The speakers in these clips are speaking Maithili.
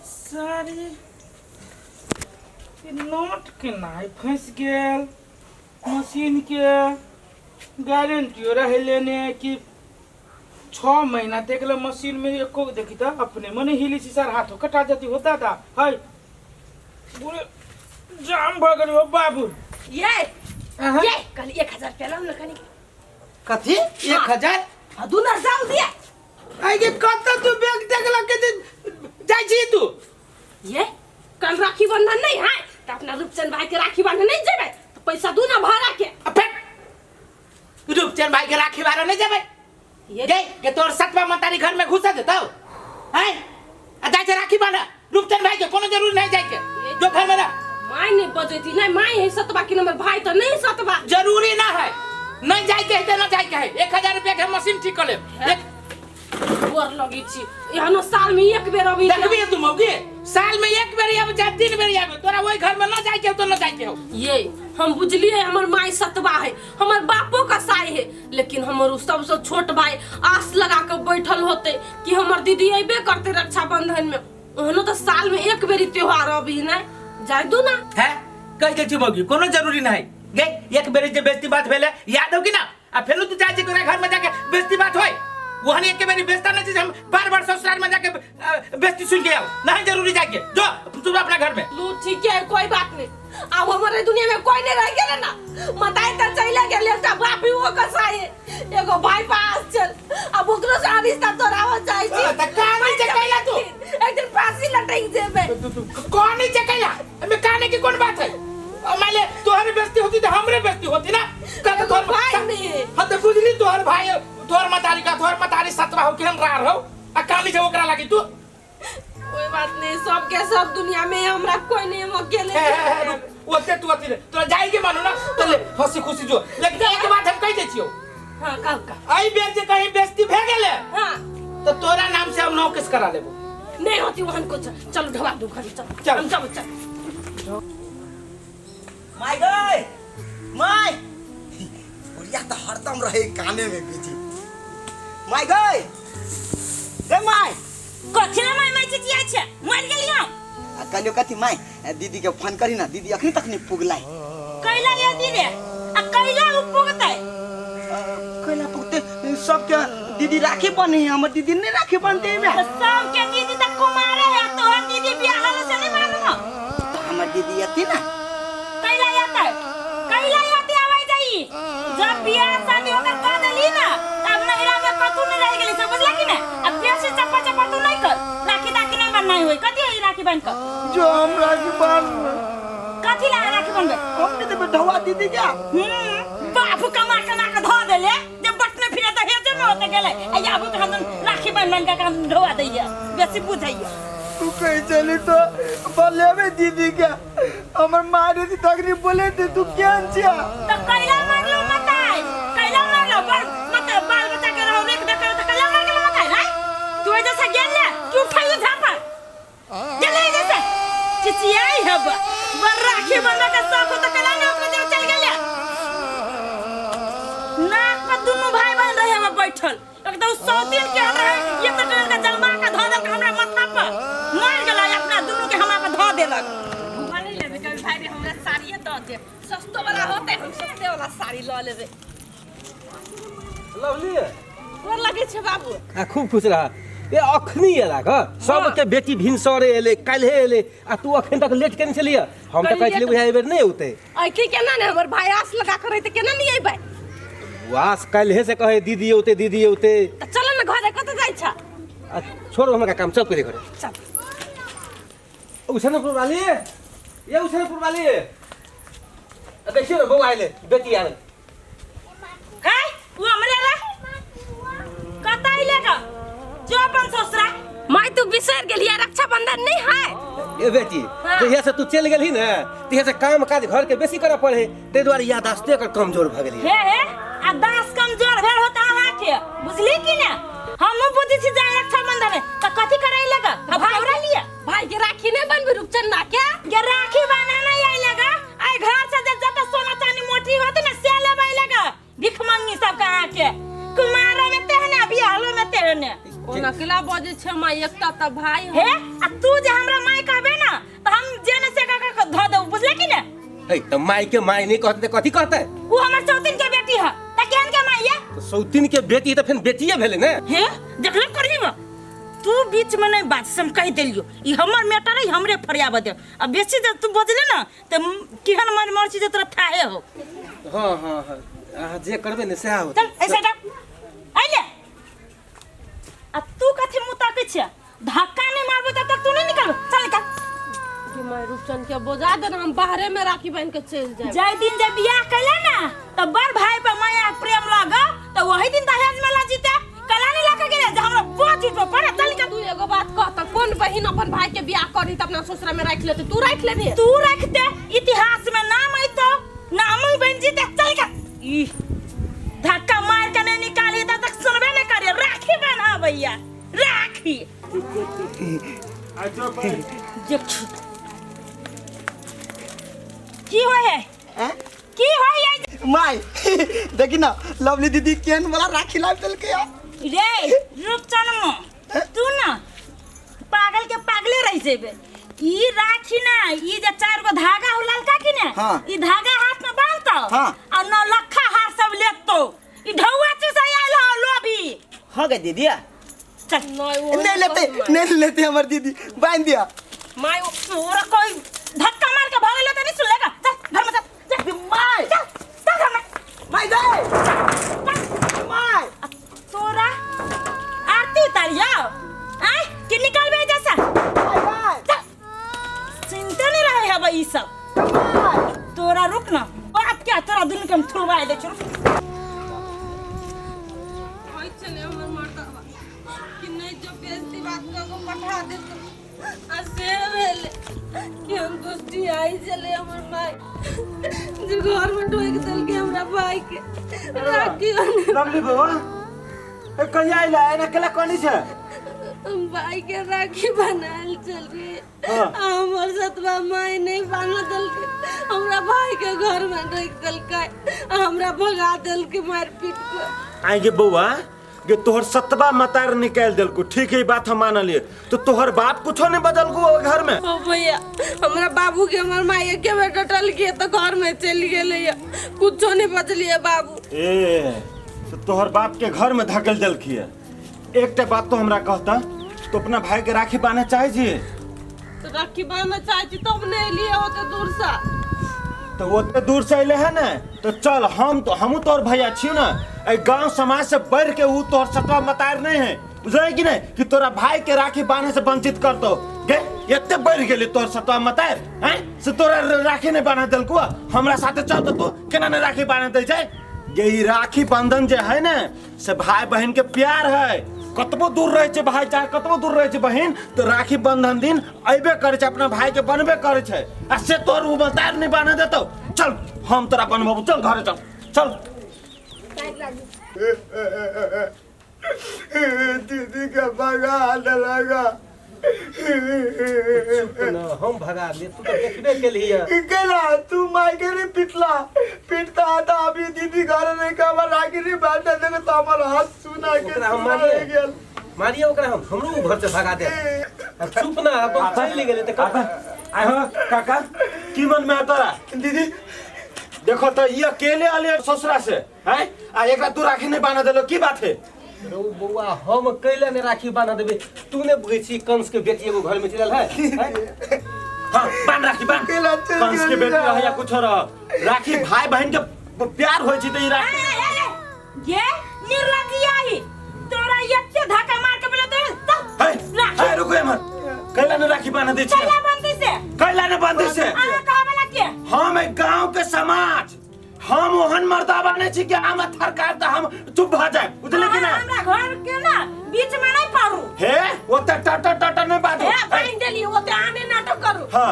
सारी ई नोट केना फँसि गेल मशीनके गारंटियो रहै लेने कि 6 महीना देख ले मशीन में एको देखी तो अपने मने हिली छी सर, हाथों कटा जाती हो दादा। है पूरे जाम भ गेल हो बाबू। ये। अहाँ। ये कहली 1000 रुपया लाउ ने कनी। कथी, 1000? हाँ, दुना जाम दिया। आइ के कत तू बैग देखला के जे जाइ छी तू? ये, कल राखी बंधन नहीं है तो अपना रूपचंद भाई के राखी बांधे नहीं जेबे तो पैसा दूना भाड़ा के। आ फेक, रूपचंद भाई के राखी बारे नहीं जेबै। ये। गे के तोर सतवा मतारी घर में घुसा देतौ हैं आ जाइ छै राखी बांधे रूपचंद भाई के? कोनो जरूरी नहीं जाय के, जो घर में रह। माय नहीं बजती नहीं, माय है सतबा कि नंबर भाई तो नहीं सतबा। जरूरी ना है, नहीं जाय के है तो ना जाय के है। 1000 रुपया के मशीन ठीक कर लेब एक। गोर लगी छी, एहनो साल में एक बेर अभी। देखबी तू मौगी, साल में एक बेर आबे चाहे 3 बेर आबे, तोरा वही घर में न जाय के हो तो न जाय के हो। ये, हम बुझलिए हमर माई सतबा है, हमर बापो कसाई है, लेकिन हमर उ सबसे छोट भाई आस लगा के बैठल होते कि हमर दीदी अबे करते रक्षाबंधन में। ओहनो तो साल में एक बेरी त्योहार अभी नहीं जाय दू ना। है कह दे छी मौगी, कोनो जरूरी नहीं गे। एक बेर जे बेइज्जती बात भेले याद हो कि ना? आ फेरू तू चाहे छी कि ओकरा घर में जाके बेइज्जती बात होय? वहन एक बेरी बेइज्जता नहीं छी जे हम बार बार ससुराल में जाके बेइज्जती सुन के आओ। नहीं जरूरी जाके, जो तू अपना घर में। लू, ठीक है, कोई बात नहीं। अब हमारे दुनिया में कोई नहीं रह गेले ना। मताई तो चले गेले, एकटा बाप ही वो कसाई, एगो भाई पास चल, अब ओकरो से रिश्ता तोड़ावो चाहे छी। त का नहीं चकैला तू? एक दिन फांसी लटक जेबे। तू तू कौन नहीं चकैला? एमे काने की कौन बात है? और मान ले तोहर बेइज्जती होती तो हमरे बेइज्जती होती ना। का तो तोहर भाई नहीं। हाँ तो बुझली, तोहर भाई, तोहर मतारी का, तोहर मतारी सतवा हो केहन रार हो आ कानी छै ओकरा लागी तू। कोई बात नहीं, सबके सब दुनिया में हमरा कोई नहीं, हम अकेले। हे, हे, हे, रुक, ओते तू अथी रे तोरा जाई के मानू ना तो ले हंसी खुशी जो, लेकिन एक बात हम कह दै छियौ। हाँ, कहू का। एहि बेर जे कहीं बेइज्जती भे गेले हाँ, तो तोरा नाम से हम नौ केस करा लेबो। नहीं होती वहन कुछ, चलो ढवा दू घर, चल। चल। हम चल चल। माय गई my, बुढ़िया तो हरदम रहे काने में बिजी। माय गई रे my. कथी रे माय माय चिचियाइ छै? मरि गेली हम? आ कहलियो कथी माय, दीदी के फोन करी ना, दीदी अखनी तक नहीं पुगलाई। कैला ये दीदी आ कैला उ पुगतै? कैला पुगते? सबके दीदी राखी बने, हमर दीदी नहीं राखी बनते में। तऽ सबके दीदी तऽ कुमारे है, तोहर दीदी बियाह होले से नहीं मालूम हो। तो हमर दीदी अती ना। कैला आते, कैला आते आबै जाई? जब बियाह शादी ओकर कऽ देली ना तब नहिरा में कतू नहीं रह गेली, समझला कि नहीं? अब बेसी चप्पा चप्पा तू नहीं कर, राखी ताखी नहीं बननाई होई। कथी है राखी बन कर? जो हम राखी बांध। कथी ला राखी बनबे? हम नहीं देबे ढवा दीदी क्या। बापू कमा कमा के धो देले जब बटने फिरे तो हेजे में होते गेले आ आबू तो हम राखी बन बन के हम ढोआ दैया, बेसी बुझैया। तू कहीं चली तो बोले दीदी क्या, हमर मारे दी तकनी बोले थे तू केहन छिया। तो कैला मारलो मताई, कैला मारलो? बाल मत बाल बच्चा के रहो रेख देख तो कैला मार गेलो मताई रे? तू ऐसे से गेल ले क्यों उठाइयो झापा गेले जैसे चिचियाई हब बर राखी बंधा के शौक हो तो कैला ने ओकरे देव चल गेले। नाक पर दुनू भाई बहन रहे हम बैठल, एकदम सौतीन के रहे, ये तो के जलमा के धो देलक हमरा माथा पर, मार गेला अपना दुनू के हमरा पर धो देलक। नहीं लेबे कभी भाई रे, हमरा साड़िए दऽ दे, सस्तो वाला होते, हम सस्ते वाला साड़ी लऽ लेबे। लवली। गोर लगै छै बाबू। आ खूब खुश रह। ए अखनी एला ग, सबके बेटी भिनसरे एले, काल्हे एले आ तू अखन तक लेट केने छलियै। हम तऽ कहै छलियै बुझाइ एहि बेर नहि औतै। ऐती केना ने, हमर भाई आस लगा कर रहै तऽ केना नहीं अयबै? वास काल्हे से कहै दीदी औतै, दीदी औतै। तऽ चल ने घरे, कतऽ जाइ छ? आ छोड़ो हमरा काम, चल पहिले घरे। चल। उसनपुर वाली, ये उसनपुर वाली, आ देखियो ने बौआ आइले, बेटी आयल। है वो हमरे रे कतऽ अइले ग? जो अपन ससुरा। माय, तू बिसरि गेलियै रक्षाबंधन नहीं है? ए बेटी। हाँ। जहिया से तू चलि गेलही ने तहिया से काम काज घर के बेसी करऽ पड़े, ताहि दुआरे याददाश्ते एकर कमजोर भऽ गेलै। हे हे, आ दास कमजोर भेल होता अहाँके, बुझली कि ने? हमहूँ बुझै छी जे रक्षाबंधन है तऽ कथी करै लगा भाई लिए? भाई के राखी नहीं बनबी रूपचंद ना क्या? गे राखी बनाना आई लगा, आई घर से जे जत सोना चांदी मोटी होत ने से लेबै लगा। भिख मंगी सब के अहाँके कुमारो में तेहने, बियाहलो में तेहने। ओ नकला बजै छै माय, एकटा तऽ भाई। हे, आ तू जे हमरा है त माई के माई नहीं कहते त कथी कहते? उ हमर चौतिन के बेटी है त केहन के माई है? तो सौतीन के बेटी त फेन बेटिए भेलै ने। हे देखले करही बा तू बीच में नहीं बात से हम कह देलियो ई हमर मैटर है हमरे फरियाब दे। अब बेसी जब तू बजले ना त केहन मन मरছি जे तोरा थाहे हो। हाँ हाँ हाँ अहाँ जे करबै ने सएह होतै। चल ऐसे जा आइले आ तू कथी मुँह ताकै छियै? धक्का नहीं मारबो तब तक तू नहीं निकलबो। चल निकल। कि मैं रूपचंद के बोझा देना हम बाहरे में राखी बांध के चल जाए। जाय दिन जब बियाह कैला ना त बड़ भाई पर माया प्रेम लगा त वही दिन दहेज में ला जीते कला नहीं लाके गेले जे हमरा बोझ उठो पड़े। चल निकल। तू एगो बात कह त कोन बहिन अपन भाई के बियाह करी त अपना ससुरा में राख लेते? तू राख लेबी? तू रखते इतिहास में नाम अइतो नाम ही बन जीते। चल निकल। ई धक्का मार के नहीं निकाली तब तक सुनबे नहीं करे। राखी बना भैया राखी। देख की होय है? हैं? की होय है? माई देखी ना लवली दीदी केहन वाला राखी लाबि देलकै है। रे रूपचन तू ना पागल के पागले रह जेबे। ई राखी ना ई जे चार गो धागा हो ललका की ने हाँ। ई धागा हाथ में बांधतो हाँ। और 9 लखा हार सब लेतो। ई ढौआ चुसा आयल हो लोभी। हो गए दीदिया चल नहीं लेते नहीं लेते हमर दीदी बांध दिया। My तोरा कोई धक्का मार के भागे लेते नहीं सुन लेगा। चल घर में चल चल माय चल चल घर में माय जाए माय तोरा आरती उतारियो आय कि निकलबे जैसा। चल चिंता नहीं रहे हबे ई सब। तोरा रुक ना बात क्या तोरा दुनू के हम थुलवाए दे छो। होय चले हमर मर्दवा कि नहीं जो बेइज्जती बात क के पठा दे तो आ से भेले कि हम गोष्ठी आई चले हमर माई जे घर में ढोक देलके हमरा भाई के राखी लवली बउआ ए कहिया अइला? एना केला कनी छै? हम भाई के राखी बनायल चल रही हाँ। हमर सतवा माई नहीं बांध देलके हमरा भाई के घर में ढोक देलकै आ हमरा भगा देलके मार पीट के। आइ गे बउआ गे तोहर सतबा मतार निकालि देलको ठीक है ई बात हम मानलिए तो तोहर बाप कुछो नहीं बदलको ओ घर में? ओ भैया हमरा बाबू के हमर माई के बेटा टल के तो घर में चल गेलै कुछो नहीं बदलिए बाबू। ए तो तोहर बाप के घर में धकेल देलखी है। एकटा बात तो हमरा कहता तो अपना भाई के राखी बांधे चाहे छी? तो राखी बांधे चाहे छी तब नहीं एलिए ओते दूर से। तो ओते दूर से अइले है ने तो चल हम तो हमहू तोहर भैया छियौ ना। ए गांव समाज से बढ़ के ऊ तोहर सतवा मतार नहीं है बुझले कि नहीं कि तोरा भाई के राखी बांधे से वंचित करतो गे एते बढ़ गेली तोहर सतवा मतार हैं से तोरा राखी नहीं बांधे देलको हमरा साथे चल तो तू केना नहीं राखी बांधे दै छै गे। ई राखी बंधन जे है ने से भाई बहन के प्यार है। कतबो दूर रहे छै भाई चाहे कतबो दूर रहे छै बहन तो राखी बंधन दिन अबे करे छै अपना भाई के बनबे करे छै आ से तोर उ मतार नहीं बांधे देतौ। चल हम तोरा बनबू चल घरे चल चल। दीदी के भगा देलक। चुप न हम भगा ले तू तो देखबे केलिए गेला तू माई के रे पिटला पिटता आता अभी दीदी घर नहीं का हमर राखी रे बांध देलक तो हमर हाथ सुना के ओकरा हम सुना मारिए। गेल। मारिए ओकरा हम हमरो घर से भगा दे। अब चुप ना अब तो चलि गेलै त आइ हो काका की मन में है तोरा? दीदी देखो तो ये अकेले आले ससुरा से हैं आ एकरा तू राखी नहीं बांध देलो की बात है? रौ बौआ हम कैला ने राखी बांध देबे तू ने बुझै छी कंस के बेटी एगो घर में चलल है? हाँ बांध राखी बांध। अकेला चलि कंस के गेली बेटी ना। रह या कुछ रह राखी भाई बहन के प्यार होय छै त ई राखी। ये निर्लज्जिया ही तोरा एते धक्का मार के बोले तो है राखी है रुको एमहर कैला ने राखी बांध दै छै? कैला बांधते से कैला ने बांधे से? अहाँ कहबे ला के हम एक गांव के समाज हम ओहन मर्दाबा नहीं छी कि हम थरकार त हम चुप भ जाए बुझले कि ना? हमरा घर के ना बीच में नहीं पारू। हे ओते टट टट नहीं बाजू। हे बांध देलिए ओते आने नाटक करू। हाँ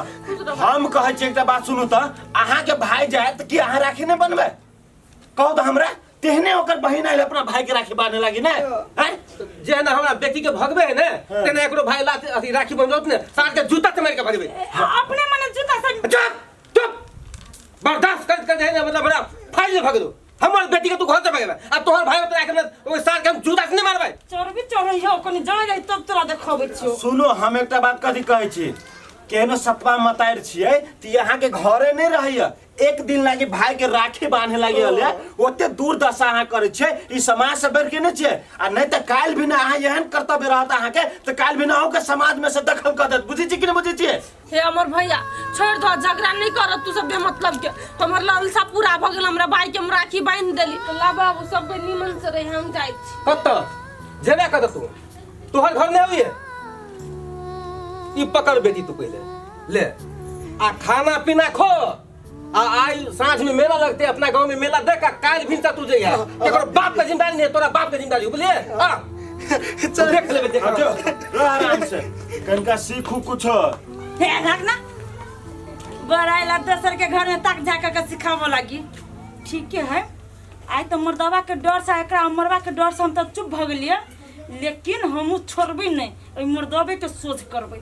हम कहै छी एकटा बात सुनू त अहाँ के भाई जायत कि अहाँ राखी नहीं बनबै कहू त हमरा तेहने ओकर बहिन आयल अपना भाई के राखी बांधे लागी ने हैं? जेना हमरा बेटी के भगबे है ने तेना एकरो भाई लात अथी राखी बनबत ने सार के जूता से मार के भगबे। अपने मने जूता से चुप चुप बर्दाश्त कर कर है मतलब बड़ा फाइल से भग दो हमर बेटी के तू घर से भगेबे आ तोहर भाई ओतरा के ओइ सार के हम जूता से नहीं मारबै। चोरबी चोरई हो कनी जाय जाय तब तोरा देखबै छियो। सुनो हम एकटा बात कथी कहै छी केहनो सतवा मतार छियै त यहाँ के घरे नहीं रहैया। एक दिन लागी भाई के राखी बांधे लागी हले ओते दूर दशा अहाँ करै छियै, ई समाज से बढ़ के नहीं छियै। आ नहीं त काल्हि भी ना अहाँ एहन कर्तव्य रहत अहाँ के त काल्हि भी ना अहूँ के समाज में से दखल कर देत। बुझै छी कि नहीं बुझै छियै? हे हमर भैया छोड़ दो, झगड़ा नहीं करत तू सब बेमतलब के। हमर लालसा पूरा भ गेल, हमरा भाई के हम राखी बांध देली। तो ला बाबू सब कोई निमन से रही, हम जाइ छी। कत जेबे कत तू? तोहर घर नहीं होइए? ई पकड़ बेटी तू पहले ले आ खाना पीना खो आ आई साँझ में मेला लगते अपना गांव में मेला देख आ काल भिनसा तू जइहा। केकरो बाप के जिम्मेदारी नहीं है, तोरा बाप के जिम्मेदारी, बुझलिए? हां चल देख लेबे, देख जो रह आराम से, कनका सीखू कुछ। हे रख ना बड़ाइला दोसर के घर में ताक झाँक के सिखाबऽ लागी। ठीक है आइ तऽ मर्दबा के डर से एकरा मरबा के डर से हम तऽ चुप भऽ गेलियै, लेकिन हमहूँ छोड़बै नहि, ओहि मर्दबे के सोझ करबै।